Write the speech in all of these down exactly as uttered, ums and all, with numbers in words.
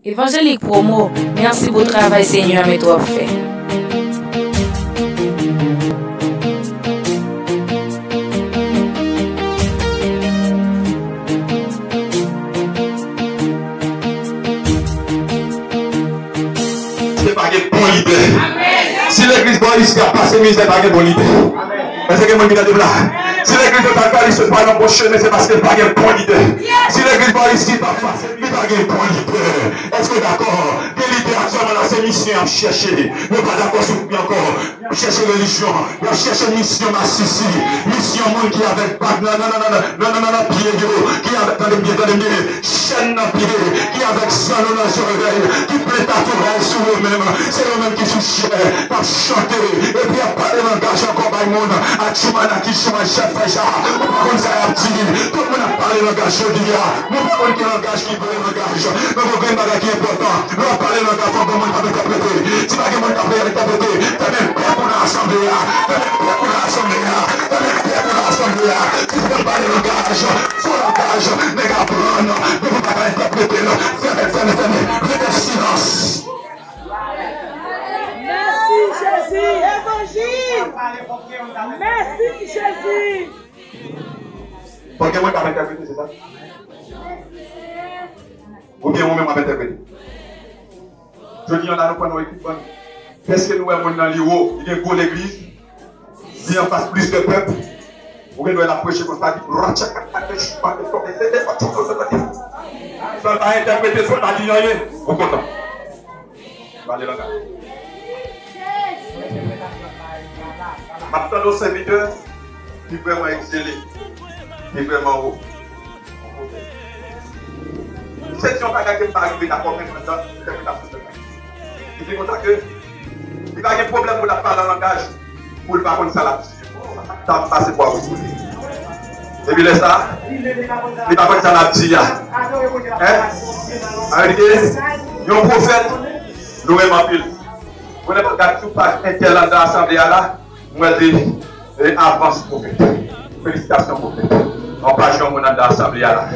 Evanjelik Promo, mèsi pou travay Senyè a mete w ap fè. Se pa gen bon lidè. Si legliz bò isit ap pase mizè, pa gen bon lidè. Èske gen moun ki tande m la? Si legliz yo pa pale, se pa nan bon chemen, se paske pa gen bon lidè. Si legliz bò isit ap pase, li pa gen bon lidè. Èske w dakò? Gen lidè aktyèlman la, se misyon y ap chèche. Yo pa dakò sou Bib ankò. Y ap chèche relijyon. Y ap chèche misyon masisi. Misyon moun ki avèk bag nan, nan, nan, nan, nan, nan, nan pye yo. Ki avèk, tande m byen, tande m byen. Chèn nan pye, ki avèk zanno nan zòrèy, ki plen tatouaj sou yo menm. Se yo menm ki sou chè, k ap chante, epi y ap pale langaj ankò bay moun. Atchoumanaki chouman chèf fè ja. Ou pa konn sa y ap di. Tout moun ap pale langaj jodi a. Nou pa konn ki langaj ki vre langaj. Men gon grenn bagay ki enpòtan. Lè w ap pale langaj, fò gon moun k ap entèprete. Si pa gen moun k ap entèprete, fèmen bèk ou nan asanble a. Fèmen bèk ou nan asanble a. Fèmen bèk ou nan asanble a. Si se pale langaj, fo langaj, nèg aprann, depi w pa ka entèprete l, fèmen, fèmen, fèmen, rete silans. Mèsi Jezi. Evanjil. Mèsi Jezi. Fòk gen moun k ap entèprete, se sa? Oubyen ou menm w ap entèprete? Jodi a la, nou pran yon ekip bann. Èske nou wè moun nan li wo, li gen gwo legliz, li anfas plis de pèp? Ou gen dwa l ap preche konsa, di ratchakatake choupa de tòke se de patyon konsa. Sa l pa entèprete, sa l pa di anyen, ou kontan. Pale langaj. M ap tande yon sèvitè ki vrèman egzele, ki vrèman wo. Se yon bagay ke m pa rive dakò menm andan entèpretasyon de Kris. Li di konsa ke li pa gen pwoblèm pou l ap pale an langaj pou l pa konn sa l ap di. Sa ap pase pou avou pou li. Epi lè sa a, li pa konn sa l ap di a. Hein? Sa vle di ke yon pwofèt, nou renmen anpil. Mwen lè m ap gade sou paj entèl anndan asanble a la, m wè se e, avans pwofèt. Felisitasyon pwofèt. Yon paj yon moun anndan asanble a la.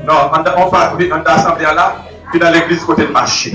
Non, anndan, yon paj wi anndan asanble a la, ki nan legliz kote l mache.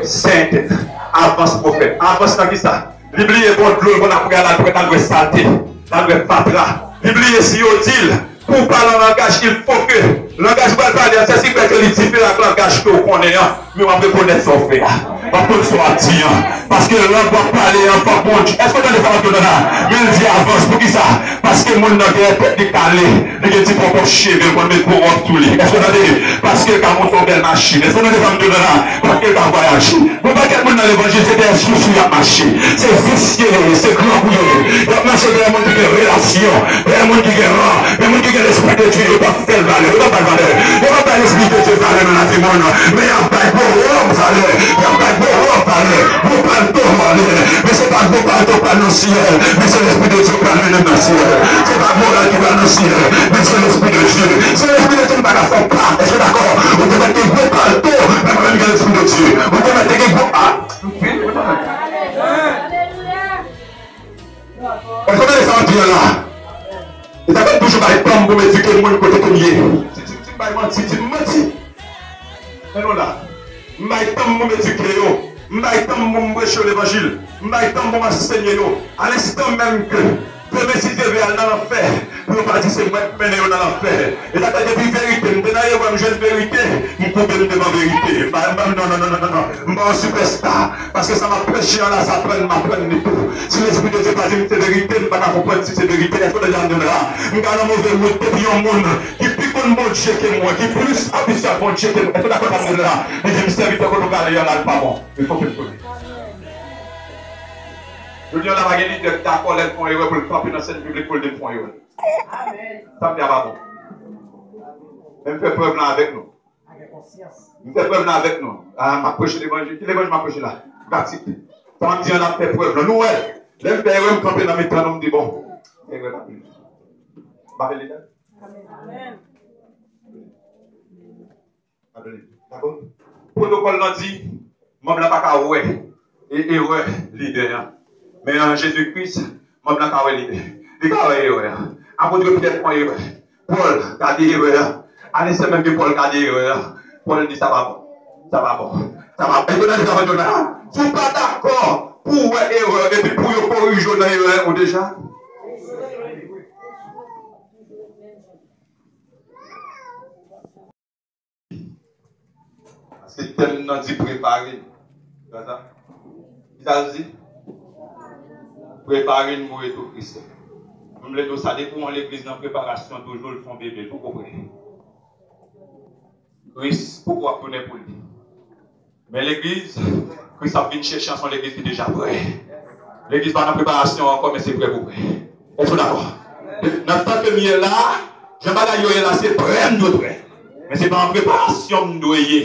Sentèt. Avans pwofèt. Avans nan kisa? Li bliye bon dlo l konn ap pran l al pran, l al wè salte, l al wè fatra. Li bliye si yo di l pou w pale an langaj, il faut que langaj ou pral pale an, se si fè ke li diferan ak langaj ke w konnen an, men w ap rekonèt sa w fè a. W ap konn sa w ap di an. Paske lang w ap pale an, fòk Bondye. Èske w tande sa m ap di w la? Men l di avans. Poukisa? Paske moun nan gen tèt li kale. Li gen ti pòpòp cheve, l konn met gwo wòb sou li. Èske w tande? Paske l ka monte yon bèl machin. Èske w tande sa m di w la? Paske l ka vwayaje. Gon pakèt moun nan levanjil, se dèyè sousou y ap mache. Se visye yo ye, se grangou yo ye. Y ap mache dèyè moun ki gen relasyon, dèyè moun ki gen ran. Men moun ki gen Lespri de Dye, yo p ap fè l valè, yo p ap ba l valè. Yo p ap bay Lespri de Dye valè nan lavi moun. Men y ap bay gwo wòb valè. Y ap bay gwo wòb valè. Gwo palto valè. Men se pa gwo palto pral nan syèl. Men se Lespri de Dye pral mennen m nan syèl. Se pa moral ki pral nan syèl. Men se Lespri de Dye. Se Lespri de Dye m pa ka fè w pa. Èske w dakò? Ou te mèt gen gwo palto, men mwen menm gen Lespri de Dye. Ou te mèt gen gwo a. Èske w tande sa m ap di a la? E sa fè m toujou bay tan m pou m edike moun kote ke m ye. Si, si, si m bay manti, di m manti. Men nou la. M bay tan m pou m edike yo. M bay tan m pou m preche yo levanjil. M bay tan m pou m ansenye yo. A lenstan menm ke demen si Dye vle al nan lanfè, pou yo pa di se mwen k mennen yo nan lanfè. E sa fè depi verite, m te nan erè, m jwenn verite, m koube m devan verite. M pa, m pa, non, non, non, non, non, non. M pa yon sipèsta. Paske sa m ap preche an la, sa aprann m aprann li tou. Si Lespri de Dye pa di m se verite, m pa ka konprann si se verite. Èske w tande sa m di w la? M ka nan move moud, depi yon moun ki pi konn Bondye ke mwen, ki plis abitye ak Bondye ke mwen. Èske w dakò sa m di w la? Li di m sèvitè kote w prale an la, l pa bon. Li fòk m konnen. Jodi a la, pa gen lidè k dakò lè l fè yon erè pou l kanpe nan sèn piblik pou l di l fè yon erè. Sa m di a pa bon. Men m fè prèv lan avèk nou. M fè prèv lan avèk nou. A, m ap preche levanjil. Ki levanjil m ap preche la? Pratik. Sa m ap di an ap fè prèv lan. Nou wè, lè m fè erè, m kanpe nan mitan nou, m di, bon, erè pa plis. M pa fè lidè. Dakò? Pwotokòl lan di, manm lan pa ka wè e erè lidè an. Men an Jezi Kris, manm lan ka wè lidè. Li ka wè erè an. Apot Pyè fè yon erè. Pòl gade erè an. Alensè menm ke Pòl gade erè an. Pòl di sa pa bon. Sa pa bon. Sa pa bon. Èske w tande sa m ap di w la? Si w pa dakò pou w wè erè epi pou yo korije w nan erè ou deja. Paske tèm nan di prepare n. Sa sa? Ki sa l di? Prepare n pou retou Kris la. M vle di w sa, depi w yon legliz nan preparasyon, toujou l fè yon bebe, l poko prè. Kris poko ap tounen pou l. Men legliz, Kris ap vin chèche an, se yon legliz ki deja prè. Legliz pa nan preparasyon ankò, men se prè pou prè. Èske w dakò? Nan tan ke m ye la, jan bagay yo ye la, se prè m dwe prè. Men se pa an preparasyon m dwe ye.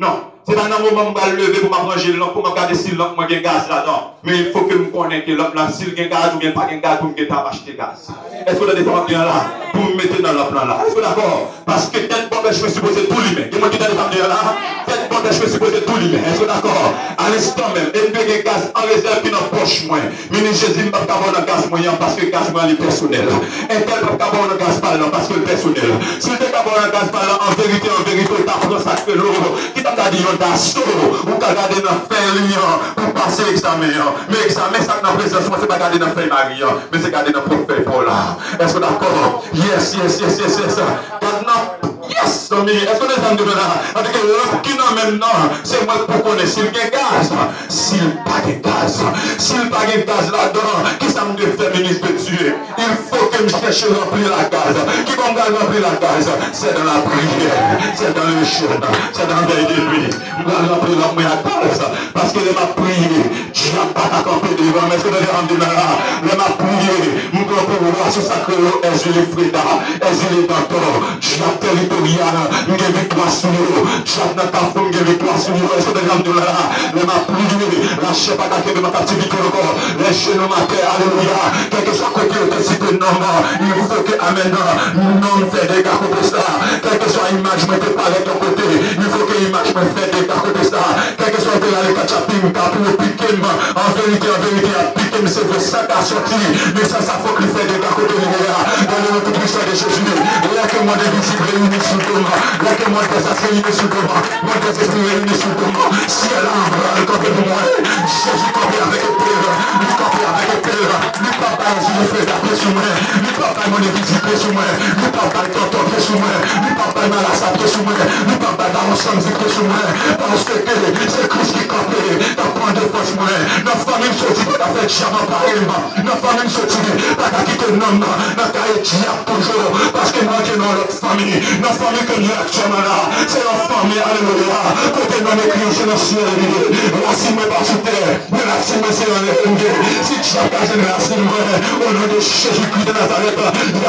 Non. Se pa nan moman m pral leve pou m ap ranje lanp, pou m ap gade si lanp mwen gen gaz ladan. Men il faut que m konnen ke lanp la, si l gen gaz oubyen l pa gen gaz, pou m gentan ap achte gaz. Èske w tande sa m ap di an la? Pou m mete nan lanp lan la. Èske w dakò? Paske tèt bòbèch mwen sipoze tou limen. Gen moun ki tande sa m di an la? Tèt bòbèch mwen sipoze tou limen. Èske w dakò? Alenstan menm, e m dwe gen gaz an rezèv ki nan pòch mwen. Minis Jezi, m p ap ka ba w nan gaz mwen an paske gaz mwen an li pèsonèl. Entèl p ap ka ba w nan gaz pa l lan paske l pèsonèl. Si l te ka ba w nan gaz pa l lan, an verite, an verite, w ta pran sa k rele, ki sa m ta di, yon daso, ou ka gade nan fèy li an pou pase egzamen an. Men egzamen sa k nan prezans mwen, se pa gade nan fèy mari an, men se gade nan pwòp fèy pa w la. Èske w dakò? Yes, yes, yes, yes, yes. Gad nan, yes, zanmi, èske w tande sa m di w la? Sa vle di ke lanp ki nan men m nan, se mwen k pou konnen si l gen gaz. Si l pa gen gaz, si l pa gen gaz ladan, ki sa m dwe fè, minis de Dye? Il faut que m chèche ranpli l ak gaz. Kibò m pral ranpli l ak gaz? C'est dans la prière, c'est dans le jeûne, c'est dans veille de nuit. M pral ranpli lanp mwen ak gaz. Paske lè m ap priye, dyab pa ka kanpe devan m. Èske w tande sa m di w la? Lè m ap priye, m pran pouvwa sou sa k rele Èzili Freda, Èzili Dantò. Dyab tèritoryal, m gen viktwa sou yo. Dyab nan kafou, m gen viktwa sou yo. Èske w tande sa m di w la? Lè m ap priye, lachè pa ka kenbe m an kaptivite ankò. Lè jenou m atè, alelouya. Kèlkeswa kote yo te site non m, il faut que, amèn, non m fè dega kote sa. Kèlkeswa imaj mwen te parèt yon kote, il faut que imaj mwen fè dega kote sa. Kèlkeswa yo te rale katchapinka pou yo pike m, an verite, an verite, y ap pike m, se vre, san ka soti, men san sa fòk li fè dega kote li ye a. Dans le nom tout puissant de Jésus, lè ke mond envizib reyini sou do m, lè ke mond dèzas reyini sou do m, mond dèzespri reyini sou do m, syèl la pral kanpe pou mwen. Jezi kanpe avèk epe l, li kanpe avèk epe l, li p ap bay Èzili Freda pye sou mwen, li p ap bay mond envizib pye sou mwen, li p ap bay Tòtò pye sou mwen, li p ap bay Malasa pye sou mwen, li p ap bay Bawon Sanzik pye sou mwen, paske se Kris ki kanpe, k ap pran defans mwen. Nan fanmi m soti, pa ka fè dyab anpare m. Nan fanmi m soti, pa ka kite non m nan kaye dyab toujou, paske m rantre nan yon lòt fanmi. Nan fanmi ke m ye aktyèlman la, se yon fanmi, alelouya, kote non m ekri yo se nan syèl li ye. Rasin mwen pa sou tè, men rasin mwen se anlè m ye. Si dyab ka jwenn rasin mwen, o non de Jezi Kris de Nazarèt,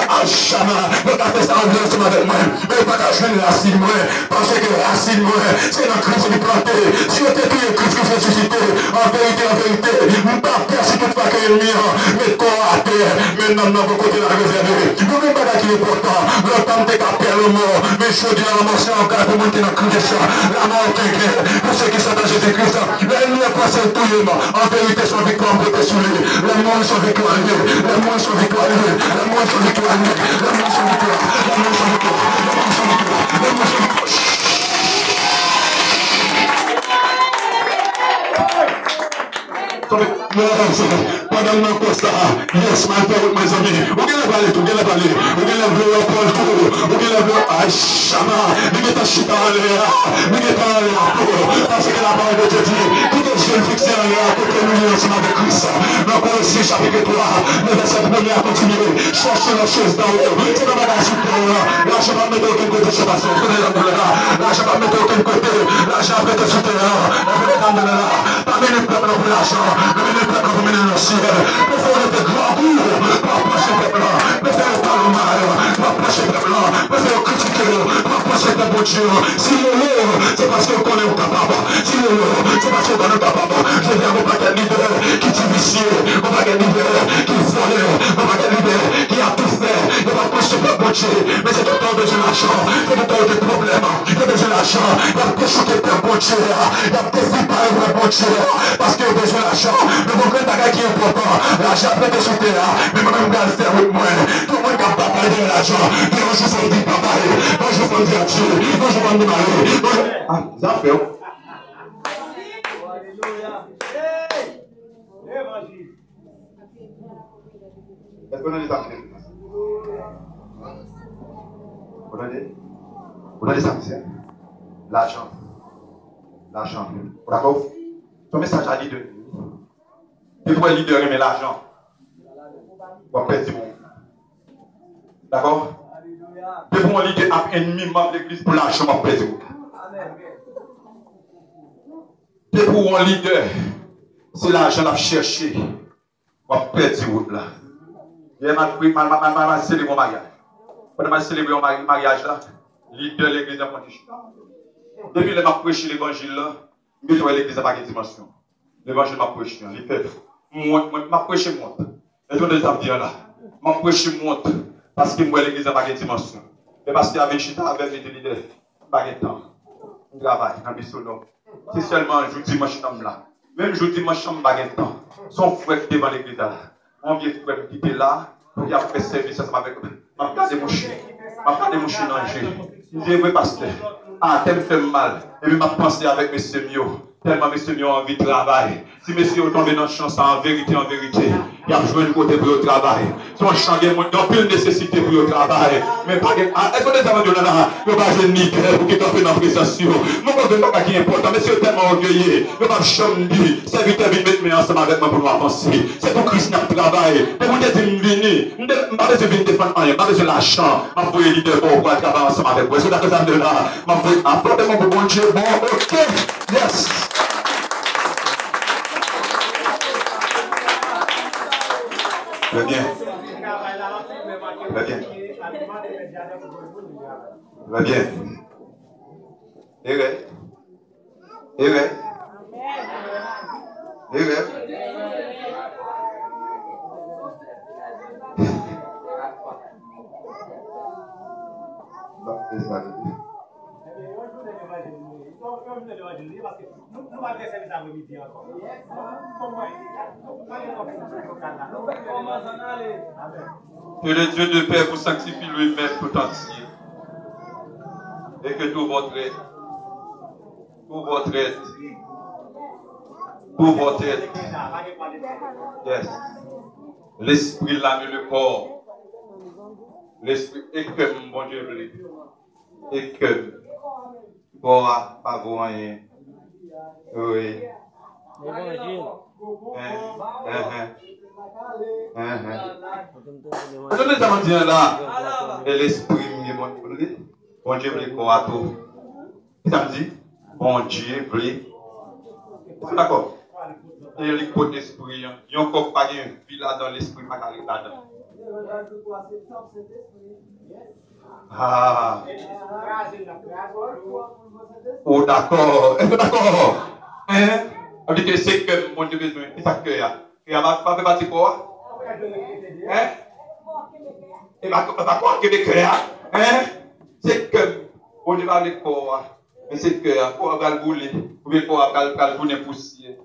a jama, yo ka fè sa yo vle ansanm avèk mwen, men yo pa ka jwenn rasin mwen. Paske rasin mwen, se nan Kris li plante. Si yo te touye Kris, Kris resisite. An verite, an verite, m pa pè si toutfwa ke ènmi an met kò atè, men nanm nan gon kote l al rezève. Yon grenn bagay ki enpòtan, lontan m te ka pè lanmò, men jodi a lanmò se yon gad pou moun ki nan Kris. Lanmò kenken pou se ki sot an Jezi Kris. Lè ènmi an panse l touye m, an verite se yon viktwa m pote sou li. Lè m mouri se yon viktwa li ye. Lè m mouri se yon viktwa li ye. Lè m mouri se yon viktwa li ye. Lè m mouri se yon viktwa. Lè m mouri se yon viktwa. Lè m mouri se yon viktwa. Lè m mouri se yon viktwa. Yes. Pandan m nan kò sa, yes, m al fè wout mwen, zanmi. Ou genlè pale tou, ou genlè pale. Ou genlè vle wè Pòl tou. Ou genlè vle, ay, chama. Li gentan chita anlè a. Li gentan anlè a tou. Paske la parole de Dieu dit, kite je n fikse anlè a kote nou ye ansanm avèk Kris. Nan Kolosyen chapit twa, nan vèsè premye a kontinye. Cherchez les choses d'en haut. Se pa bagay sou tè a. Lajan p ap mete okenn kote, chè pastè. Èske w tande sa m di w la? Lajan p ap mete okenn kote. Lajan ap rete sou tè a. Èske w tande sa m di w la? Pa mennen pèp lan pou lajan. Men mennen pèp lan pou mennen l nan syèl. Prefere w rete grangou pou w ap panche pèp lan. Prefere w pale yo mal pou w ap panche pèp lan. Prefere yo kritike yo pou w ap panche pèp Bondye an. Si yo lè w, se paske yo konnen w kapab. Si yo lè w, se paske yo konnen w kapab. Jodi a, gon pakèt lidè ki ti visye, gon pakèt lidè ki vòlè, gon pakèt lidè ki ap tou fè, yo p ap panche pèp Bondye. Men se tout tan yo bezwen lajan, se tout tan yo gen pwoblèm, yo bezwen lajan, y ap dechoute pèp Bondye a, y ap defipare pèp Bondye a, paske yo bezwen lajan. Men gon grenn bagay ki enpòtan, lajan ap rete sou tè a, men mwen menm m pral fè wout mwen. Tout moun k ap batay dèyè lajan, gen yon jou fò m di babay, yon jou fò m di adye, yon jou fò m di mare, yon jou, ah, zafè w. Èske w tande sa m di? Ou tande? Ou tande sa m di a? Lajan. Lajan. Ou dakò? Se yon mesaj a lidè. Depi w wè lidè renmen lajan, w ap pèdi moun. Dakò? Depi w wè lidè ap ennmi manm legliz pou lajan, w ap pèdi moun. Depi w wè lidè, se lajan l ap chèche, w ap pèdi wout la. Yè m al pri-, m al, m al, m al, m al selebre yon maryaj. Pandan m al selebre yon mari-, maryaj la, lidè legliz la konn chita. Depi lè m ap preche levanjil la, m gentan wè legliz la pa gen dimansyon. Levanjil m ap preche an, li fè m wont, mwen, m ap preche m wont. Èske w tande sa m di an la? M ap preche m wont, paske m wè legliz la pa gen dimansyon. Lè pastè a vin chita avè m, li di, lidè, m pa gen tan. M travay nan Bisonò. Se sèlman jou dimanch lan m la. Menm jou dimanch lan m pa gen tan. Se yon frè k devan legliz la la. Yon vye frè m ki te la, pou y ap fè sèvis ansanm avèk mwen. M ap gade mouche. M ap gade mouche nan je. M di, e vre, pastè. A, tè m fè m mal. Epi m ap panse avèk mesye m yo. Tèlman mesye m yo anvi travay. Si mesye yo tonbe nan chan sa, an verite, an verite, y ap jwenn kote pou yo travay. Se yon chan gen moun, gen anpil nesesite pou yo travay. Men pa gen, a, èske w deja tande yo nan la? Yo pa jwenn lidè pou ki kanpe nan prezans yo. Mwen konn bagay ki enpòtan. Mesye yo tèlman ògeye. Yo p ap janm di, sèvitè, vin met men ansanm avèk mwen pou nou avanse. Se pou Kris n ap travay. Depi w te di m vini, m de-, m pa bezwen vin defann anyen, m pa bezwen lajan. M ap voye lidè ba w pou al travay ansanm avèk mwen. Èske w dakò sa m di la? M ap voye afè de mwen pou Bondye. Bon, oke. Yes. Trè byen. Trè byen. Trè byen. Erè. Erè. Erè. M ap fè sa, tande. Que le Dieu de paix vous sanctifie lui-même tout entier. Et que tout votre être, tout votre être, tout votre être, yes, l'esprit, l'âme et le corps, l'esprit, e kè m, Bondye vle, e kè m. Kò a pa vo anyen. Wi. Levanjil. Hein, hein, hein. Hein, hein. Tande sa m di an la. E lespri m ye, Bondye, Bondye vle kò a tou. Ki sa m di? Bondye vle. Èske w dakò? E li k pot lespri an. Yon kò k pa gen vi ladan, lespri pa ka ret ladan. Ah. Ou dakò? Èske w dakò? Hein? Sa vle di ke se kè m Bondye bezwen. Ki sa kè a? Kè a pa, pa fè pati kò a? Hein? E pa, pa, pa kò a ki de kè a? Hein? Se kè m Bondye pa vle kò a. Men se kè a, kò a pral boule, oubyen kò a pral, pral tounen pousyè.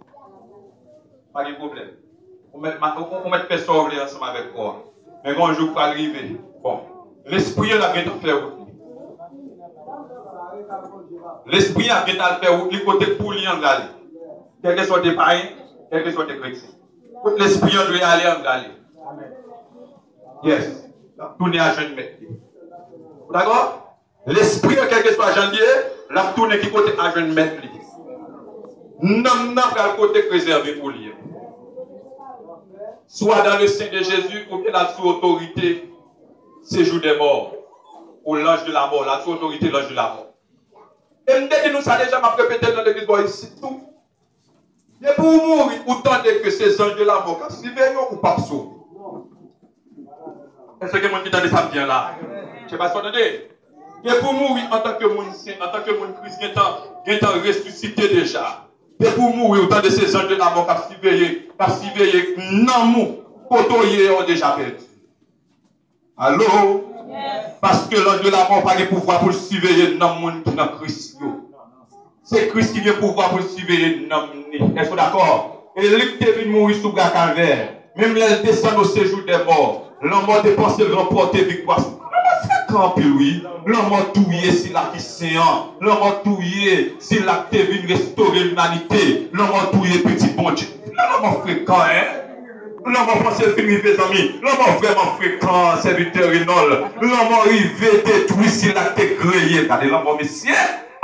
Pa gen pwoblèm. Ou mèt ma-, ou, ou mèt fè sa w vle ansanm avèk kò a. Men gen yon jou k pral rive. Bon, lespri an ap gentan fè wout li. Lespri an ap gentan al fè wout li kote k pou li an vle ale. Kèlkeswa w te payen, kèlkeswa w te kretyen. Kote lespri an dwe ale an vle ale. Yes. L ap tounen al jwenn mèt li. Ou dakò? Lespri an, kèlkeswa jan l ye, l ap tounen ki kote? Al jwenn mèt li. Nanm nan pral kote k rezève pou li an. Swa dans le sein de Jésus, oubyen l al sou otorite séjour des morts, ou l'ange de la mort, l al sou otorite l'ange de la mort. E m te di nou sa deja, m ap repete l nan legliz bò isit tou. Depi w mouri, ou tande ke se zanj de lamò k ap siveye w, ou p ap sove. Èske gen moun ki tande sa m di an la? Se pa sa w tande? Depi w mouri antanke moun sen, antanke moun Kris gentan, gentan resisite deja. Depi w mouri, ou tande se zanj de lamò k ap siveye, k ap siveye nanm ou, kote w ye a, w deja pèdi. Alo? Paske lanj de lamò pa gen pouvwa pou l siveye nanm moun ki nan Kris yo. Se Kris ki gen pouvwa pou l siveye nanm ni. Èske w dakò? E li ki te vin mouri sou bwa Kalvè, menm lè l desann o sejou dè mò, lanmò te panse l ranpòte viktwa. Lanmò frekan anpil, wi. Lanmò touye sila ki sen an. Lanmò touye sila ki te vin restore limanite. Lanmò touye pitit Bondye. Lanmò frekan, en? Lanmò panse l fin rive, zanmi. Lanmò vrèman frekan, sèvitè Renòl. Lanmò rive detwi sila k te kreye l. Gade lanmò, mesye.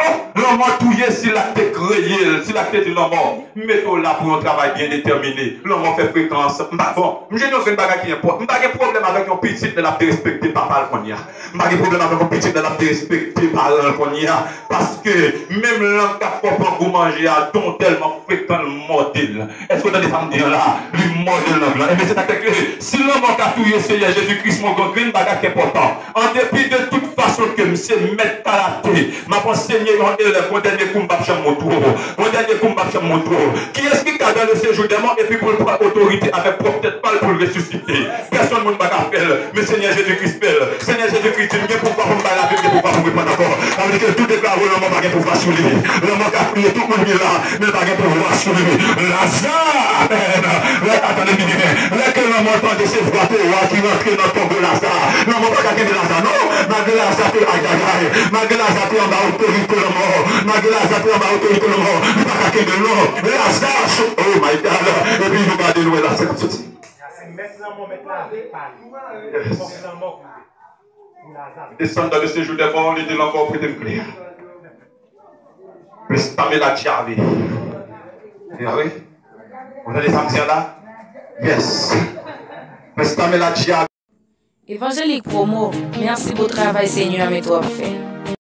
Oh, lanmò touye sila k te kreye l, sila k te di lanmò, m mete w la pou yon travay byen detèmine. Lanmò fè frekan ansanm. M pa bon. M jwenn yon grenn bagay ki enpòtan. M pa gen pwoblèm avèk yon pitit lè l ap derespekte papa l kounye a. M pa gen pwoblèm avèk yon pitit lè l ap derespekte paran l kounye a. Paske menm lang k ap fè w pran gou manje a, don tèlman frekan l mòde l. Èske w tande sa m di an la? Li mòde lang lan. Ebyen, se sa k fè ke si lanmò ka touye Senyè Jezi Kris, yon grenn bagay ki enpòtan. An depi de tout fason ke m se mèt karate, m ap ansenye yon elèv, yon dènye kou m p ap janm montre w. Yon dènye kou m p ap janm montre w. Kiyès ki ka dans le séjour des morts epi pou l pran otorite avèk pwòp tèt pa l pou l resisite? Pèsonn moun pa ka fè l, men Senyè Jezi Kris fè l. Senyè Jezi Kris di m gen pouvwa pou m bay lavi, m gen pouvwa pou m reprann ankò. Sa vle di ke l tou deklare lanmò pa gen pouvwa sou li. Lanmò ka touye tout moun ki la, men l pa gen pouvwa sou li. Laza, amèn. Lè, tande byen, lè ke lanmò tande se vwa twa ki rantre nan tonbo Laza, lanmò pa ka kenbe Laza, non. Malgre Laza te ayayay, malgre Laza te anba otorite lanmò, malgre Laza te anba otorite lanmò, li pa ka kenbe l, non. Laza, oh my God. Epi nou gade, nou wè Laza k ap soti. Se mèt lanmò, mèt lavi pa li. Fòk lanmò pou li. Desann dans le séjour des morts, li di lanmò prete m kle a. Préstame la llave. Ya wi. Ou tande sa m di an la? Yes. Préstame la llave. Evanjelik Promo, mèsi pou travay Senyè a mete w ap fè.